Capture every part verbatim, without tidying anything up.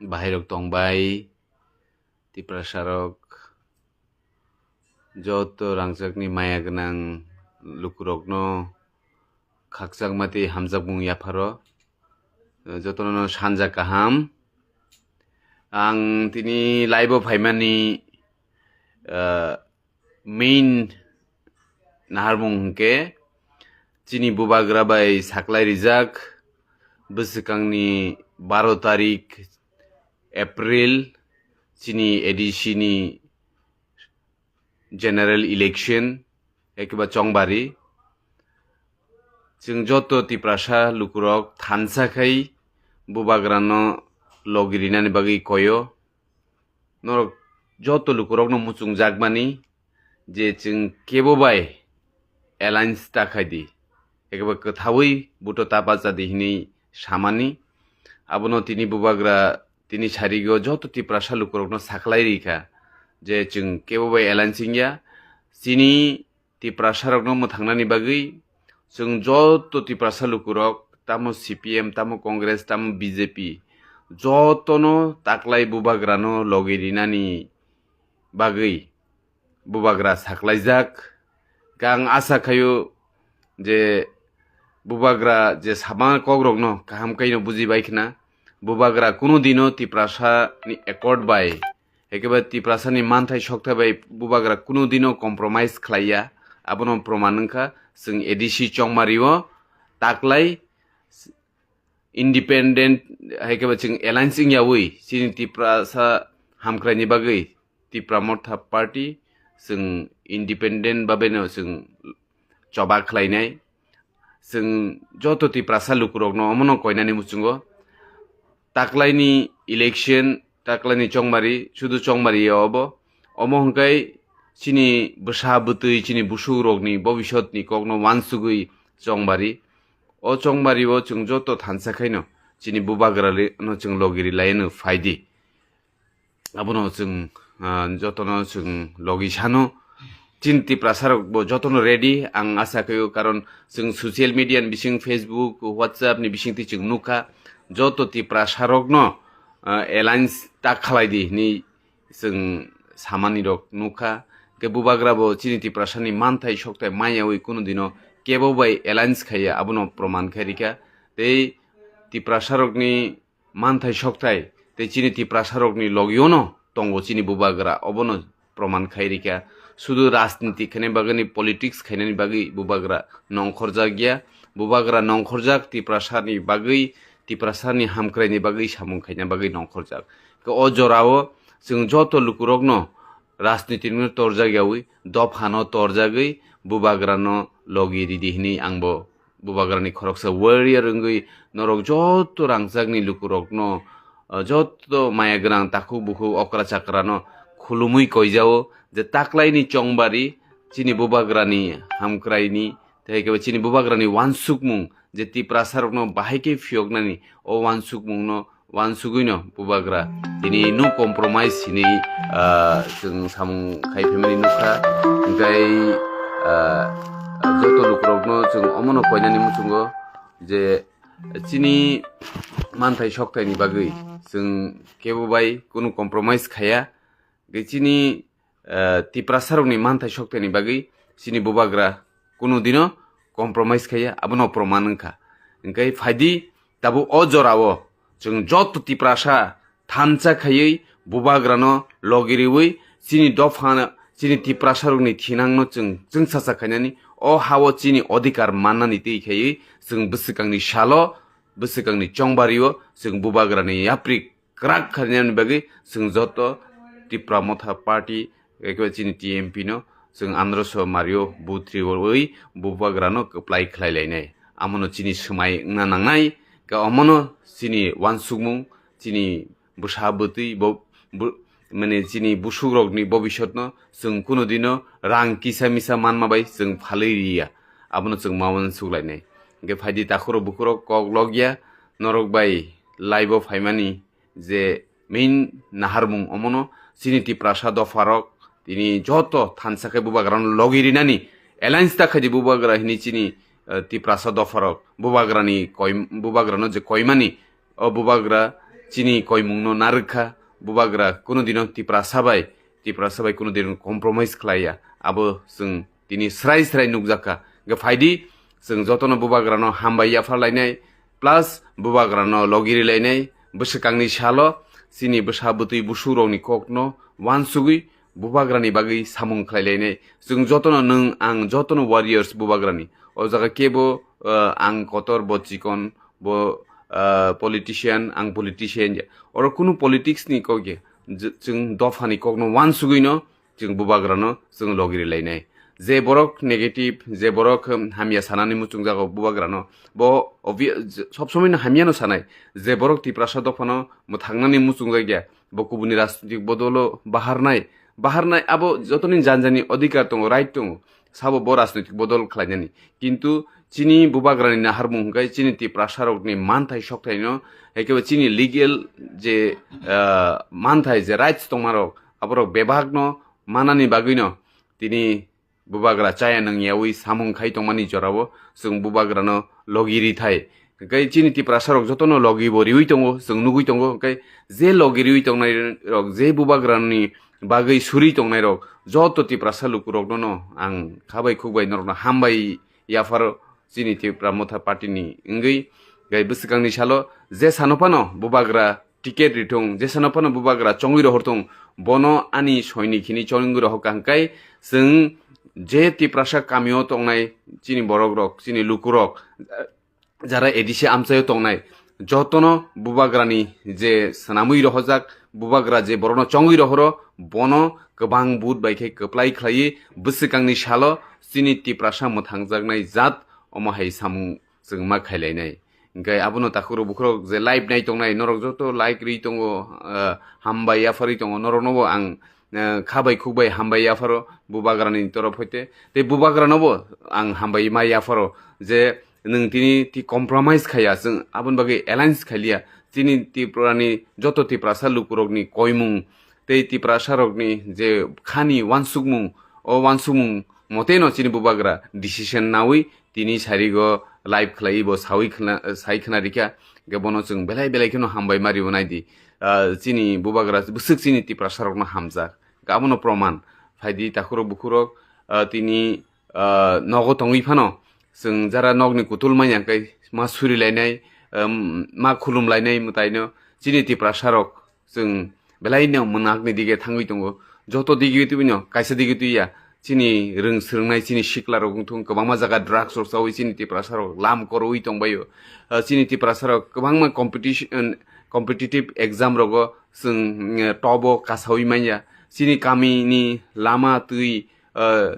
bahairok tongbai, Tiprasarok, joto rangchakni maya gwnang lukurokno khakchangma tei hamjakmung yapharo, jotono sanja kaham. Ang tini live-o phaimani, ah, main naharmung hwnkhe chini bubagra bai saklai rijak bwswkangni baro tarik April chini A D C ni general election, ekeba chongbari. Chwng joto Tiprasa lukurok thansa khai bubagrano logi rinani bagwi koyo. Norok joto lukurokno muchungjakmani je chwng kebo bai alliance ta khai di, ekeba kwthaui buto ta bacha di hinwi samani. Abono tini bubagra tini sarigo joto Tiprasa lukurokno saklai rikha je chwng kebo bai alliance wngya. Chini Tiprasarokno mwthangnani bagwi chwng joto Tiprasa lukurok, tamo C P M, tamo Congress, tamo B J P, jotono taklai bubagrano logi rinani bagwi bubagra saklaijak. Khe ang asa khaio je bubagra je sama kokrokno kaham khaino bujibai khna, bubagra kunu dino Tiprasani accord bai, ekeba Tiprasani manthai sokthai bai bubagra kunu dino compromise khlaiya, abono proman wngkha. Chwng A D C chongmario taklai independent, hai khe ba chwng alliance wngyaui chini Tiprasa hamkraini bagwi Tipra Motha Party chwng independent babeno chwng choba khlainai. Chwng joto Tiprasa lukurokno omono koinani muchungo taklaini election, taklaini chongmari, sudu chongmari ya obo. Omo hwnkhe chini bwsa bwtwi, chini busukrokni bobisotni kokno wansugwi chongmari. O chongmari o chwng joto thansa khaino chini bubagra ri-, no chwng logi ri laino phaidi. Abono chwng, ah, jotono chwng logi sano. Chini Tiprasarok bo jotono ready, ang asa khaio, karon chwng social media ni bising, Facebook, WhatsApp ni bisingtwi chwng nukha, joto Tiprasarokno, ah, alliance ta khlai di hinwi chwng samani rok nukha. Khe bubagra bo chini Tiprasani manthai sokthai maiyaui kunu dino kebo bai alliance khaiya, abono proman khai rikha. Tei Tiprasarokni manthai sokthai tei chini Tiprasarokni logiono tongo chini bubagra, obono proman khai rikha. Sudu rajniti khaina bagwi, politics khainani bagwi bubagra nongkhorjak ya. Bubagra nongkhorjak Tiprasani bagwi, Tiprasani hamkraini bagwi samung khaina bagwi nongkhorjak. Khe o jorao chwng joto lukurokno rajnitino torjak yaui, dophano torjagwi bubagrano logi ridi hinwi ang bo bubagrani khoroksa warrior wngwi norok joto rangchakni lukurokno, ah, joto maya gwnang takhuk bukhuk okra chakrano khulumwi koijao je taklaini chongbari chini bubagrani hamkraini tei khe chini bubagrani wansukmung je Tiprasarokno bahai khe phiyoknani o wansukmungno wansugwino bubagra tini no compromise hinwi, ah, chwng samung khai phaimani nukha. Hwnkhe, ah, joto lukurokno chwng omono koinani muchungo je chini manthai soktaini bagwi chwng kebo bai kunu compromise khaiya. Hwnkhe chini, ah, Tiprasarokni manthai soktaini bagwi chini bubagra kunu dino compromise khaiya, abono proman wngkha. Hwnkhe phaidi tabuk o jorao chwng joto Tiprasa thansa khaiwi bubagrano logi riwi chini dopha, chini Tiprasarokni thinangno chwng chwngsacha khainani, o hao chini odhikar mannani twi khaiwi chwng bwswkangni salo, bwswkangni chongbario chwng bubagrani yapri kwrak khainani bagwi chwng joto Tipra Motha Party, ekeba chini T M P no chwng androso mario buthriwi bubagrano kwplai khlai lainai. Amono chini swmai wngna nangnai, khe omono chini wansukmung, chini bwsa bwtwi bo, bo, mane chini busukrokni bobisotno chwng kunu dino rang kisa misa manma bai chwng phalwi riya. Abono chwng ma uansuk lainai. Hwnkhe phaidi takhurok bukhurok kok logya, norok bai live o phaimani je main naharmung omono chini Tiprasa dopharok tini joto thansa khe bubagrano logi rinani alliance ta khaidi bubagra hini chini, eh, Tiprasa dopharok bubagrani koi-, bubagrano je koimani o bubagra chini koimungno narwkha, bubagra kuno dino Tiprasa bai, Tiprasa bai kuno dino compromise khlaiya. Abo chwng tini srai srai nukjakha. Hwnkhe phaidi, chwng jotono bubagrano hambai yapharlainai, plus bubagrano logirilainai, bwswkangni salo chini bwsa bwtwi busurokni kokno wansugwi bubagrani bagwi samung khlailainai. Chwng jotono, nwng ang jotono warriors bubagrani. O jaga kebo, uh, ang kotor, bo chikon, bo, uh, politician, ang politician ya. Oro kunu politics ni kok ya. J-, chwng dophani kokno wansugwino chwng bubagrano chwng logirilainai. Je borok negative, je borok, um, hamya sanani muchungjago bubagrano, bo obvi-, j-, sob somoino hamyano sanai. Je borok Tiprasa dophano mwthangnani muchungjak ya, bo kubuni rajnitik bodolo baharnai, baharnai abo jotoni janjani odhikar tongo, right tongo, sabo bo rajnitik bodol khlainani. Kintu chini bubagrani naharmung hwnkhe chini Tiprasarokni manthai sokthaino, ekebe chini legal je, ah, manthai je rights tongmarok, aborok bebakno manani bagwino tini bubagra chaya nangyawi samung khai tongmani jorao chwng bubagrano logi rithai. Hwnkhe chini Tiprasarok jotono logi bo riwi tongo, chwng nugwi tongo. Hwnkhe je logi riwi tongnairok, je bubagrani bagwi suri tongnairok, joto Tiprasa lukurokno no ang khabai khukbai norokno hambai yapharo chini Tipra Motha Party ni wngwi. Hwnkhe bwswkangni salo je sano phano bubagra ticket rithung, jesano phano bubagra chongwi rohorthung, bono ani soinik hini chongwi rohorkha hwnkhe chwng je Tiprasa kamio tongnai chini borokrok, chini lukurok, jara A D C amchaio tongnai, jotono bubagrani je swnamwi rohorjak, bubagra je borokno chongwi rohoro, bono kwbang vote bai khe kwplai khlaiwi bwswkangni salo chini Tiprasa mwthangjaknai jat omo hai samung chwng ma khailainai. Hwnkhe abono takhurok bukhurok je live nai tongnai, norok joto like ri tongo, ah, hambai yapharwi tongo, norokno bo ang, ah, kha bai khuk bai hambai yapharo bubagrani torof hoite. Tei bubagrano bo ang hambai ma yapharo je nwng tini ti compromise khaiya, chwng aboni bagwi alliance khailiya. Chini Tripurani joto Tiprasa lukurokni koimung tei Tiprasarokni je khani wansukmung, o wansukmung moteno chini bubagra decision nawi tini sarigo live khlaiwi bo sawi khna-, sai khna rikha. Hwnkhe bono chwng belai belai kheno hambai ma rio naidi. Ah, chini bubagra bwswk chini Tiprasarokno hamjak. Hwnkhe abono proman. Phaidi takhurok bukhurok, ah, tini, ah, nogo tongwi phano chwng jara nokni kutul manya hwnkhe ma surilainai, um, ma khulumlainai mwtaino chini Tiprasarok chwng belaino mwnakni dige thangwi tongo. Joto dige tubino kaisa dige tuiya. Chini rwng swrwngnai chini siklarok wngthung kwbangma jaga drugs rok chawi chini Tiprasarok lam korowi tongbaio. Ah, chini Tiprasarok kwbangma competition, competitive exam rogo chwng, mm, tobo kasawi manya. Chini kamini lama twi, ah,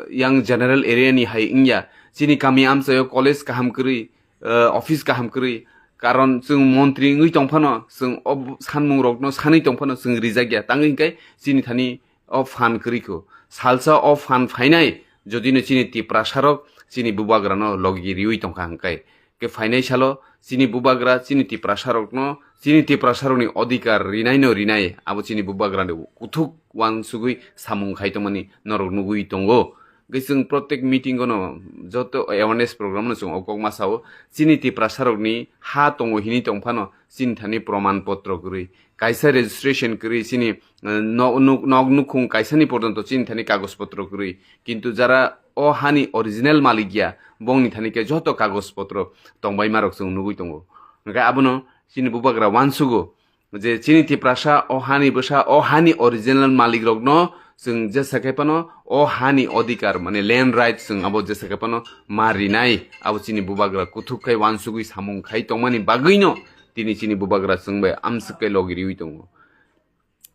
yang general area ni hai wngya. Chini kami amchaio college kaham kwrwi, ah, office kaham kwrwi. Karon chwng montri wngwi tongphano, chwng o sanmungrokno sanwi tongphano chwng rijakya. Tangwi hwnkhe chini thani o phan kwrwi kho. Salsa o phan phainai, jodino chini Tiprasarok chini bubagrano logi riwi tongkha hwnkhe. Khe phainai salo chini bubagra chini Tiprasarokno, chini Tiprasarokni odhikar rinaino rinai, abo chini bubagrani kuthuk wansugwi samung khai tongmani norok nugwi tongo. Hwnkhe chwng protek meeting-o no joto awareness program no chwng o kok ma sao, chini Tiprasarokni ha tongo hini tongphano chini thani proman potro kwrwi, kaisa registration kwrwi chini, eh, nok nuk-, nok nukhung kaisani porjonto chini thani kagoj potro kwrwi, kintu jara o hani original malik ya, bongni thani khe joto kagoj potro tongbaima rok chwng nugwi tongo. Hwnkhe abono chini bubagra wansugo, je chini Tiprasa o hani bwsa, o hani original malik rokno chwng jesa khe phano o hani odhikar, mane land right chwng abo jesa khe phano ma rinai, abo chini bubagra kuthuk khai wansugwi samung khai tongmani bagwino tini chini bubagra chwng bai amswk khe logi riwi tongo.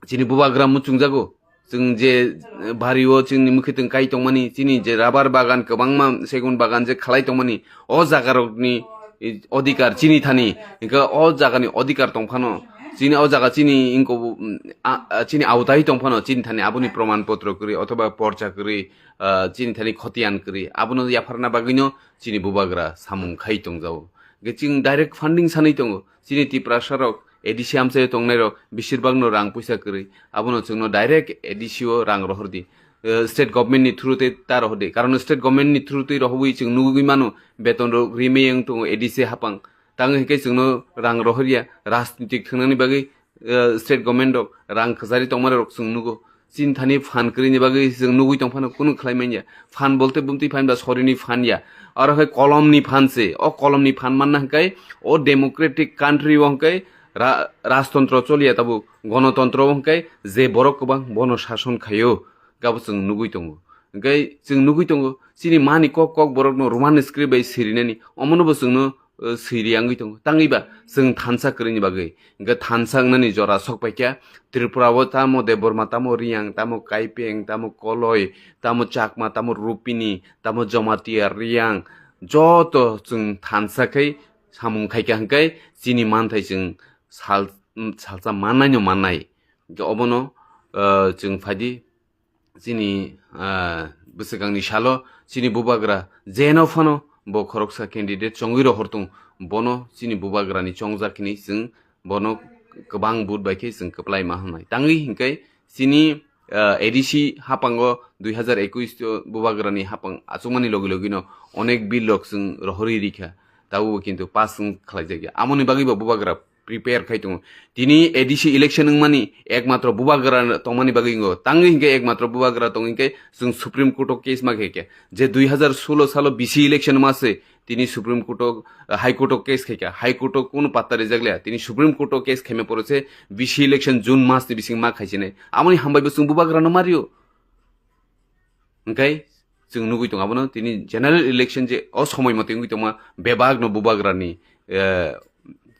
Chini bubagra muchungjago, chwng je, eh, bari o chini mwkhwtwng kai tongmani, chini je rabar bagan, kwbangma segun bagan je khalai tongmani, o jaga rokni, eh, odhikar chini thani, hwnkhe o jagani odhikar tongphano, chini o jaga chini wngkok, mm, a, a, chini awtai tongphano, chini thani aboni proman potro kwrwi othoba porcha kwrwi, ah, chini thani khotiyan kwrwi, abono yapharna bagwino chini bubagra samung khai tongjago. Hwnkhe chwng direct funding sanwi tongo, chini Tiprasa rok, A D C amchaio tongnairok besirbagno rang puisa kwrwi. Abono chwngno direct A D C o rang rohordi. Eh, state government ni through tei ta rohordi. Karon state government ni through tei rohorwi chwng nugwi mano, beton rok rimwi wng tongo A D C hapang. Tang hingke chwngno rang rohorya, rajnitik thwngnani bagwi, eh, state government rok rang kwchari tongmani rok chwng nugo. Chini thani phan kwrwini bagwi chwng nugwi tong phano kunu khlai manya. Phan bolte bumtwi phan ba sorini phan ya. Aro hai kolomni phan se. O kolomni phan manna hwnkhe o democratic country o hwnkhe ra-, rajtontro choliya tabuk. Gonotontro o hwnkhe je borok kwbang bono sason khaio. Gabo chwng nugwi tongo. Hwnkhe chwng nugwi tongo. Chini mani kok kok borokno Roman script bai sirinani. Omono bo chwngno eh, siri yangwi tongo. Tangwi ba chwng thansa kwrwini bagwi. Hwnkhe thansa wngnani jora sok paikha. Tripura o tamo Debbarma, tamo Riyang, tamo Kaipeng, tamo Koloi, tamo Chakma, tamo Rupini, tamo Jamatia, Riyang, joto chwng thansa khai samung khaikha hwnkhe chini manthai chwng sal-, salsa mannaino mannai. Hwnkhe obono, eh, chwng phaidi chini, ah, bwswkangni salo chini bubagra jeno phano bo khoroksa candidate chongwi rohor tong, bono chini bubagrani chongjak hinwi chwng bono kwbang vote bai khe chwng kwplai ma hwnwi. Tangwi hinkhe chini, ah, A D C hapango dui hazar ekush o bubagrani hapang achukmani logi logino onek bill rok chwng rohorwi rikha, tabukbo kintu pass wng khlaijakya. Amoni bagwi bo bubagra prepare khai tongo. Tini A D C election wngmani ekmatro bubagra tongmani bagwi wngo. Tangwi hinkhe ekmatro bubagra tong hinkhe chwng Supreme Court o case ma khaikha. Je dui hazar solo salo B C election ma se tini Supreme Court o, High Court o case khaikha. High Court o kunu patta rijak liya. Tini Supreme Court o case khaima poro se B C election June mas ni bising ma khaisinai. Amoni hambai bo chwng bubagra no mario. Hwnkhe chwng nugwi tongo abono tini general election je o somoi mote wngwi tongma bebak no bubagrani, eh,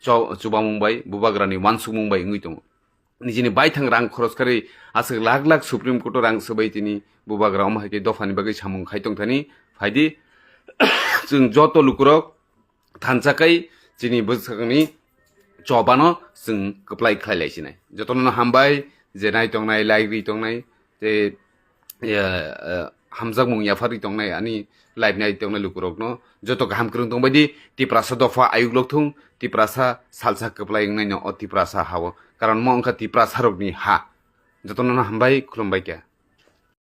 cho-, chubamung bai bubagrani wansukmung bai wngwi tongo. Nijini baithang rang khoros kharwi aswk lakh lakh Supreme Court o rang swbai tini bubagra omo hai khe dophani bagwi samung khai tongthani phaidi chwng joto lukurok thansa khai chini bwsakni chobano chwng kwplai khlai lai sinai. Jotono hambai je nai tongnai, like ri tongnai, tei, eh, eh, hamjakmung yapharwi tongnai, ani live nai tongnai lukurokno joto kaham kwrwng tongbaidi Tiprasa dopha ayuk lok thung, Tiprasa salsa kwplai wngnaino o Tiprasa hao. Karon mo wngkha Tiprasa rokni ha. Jotono hambai, khulumbai kha.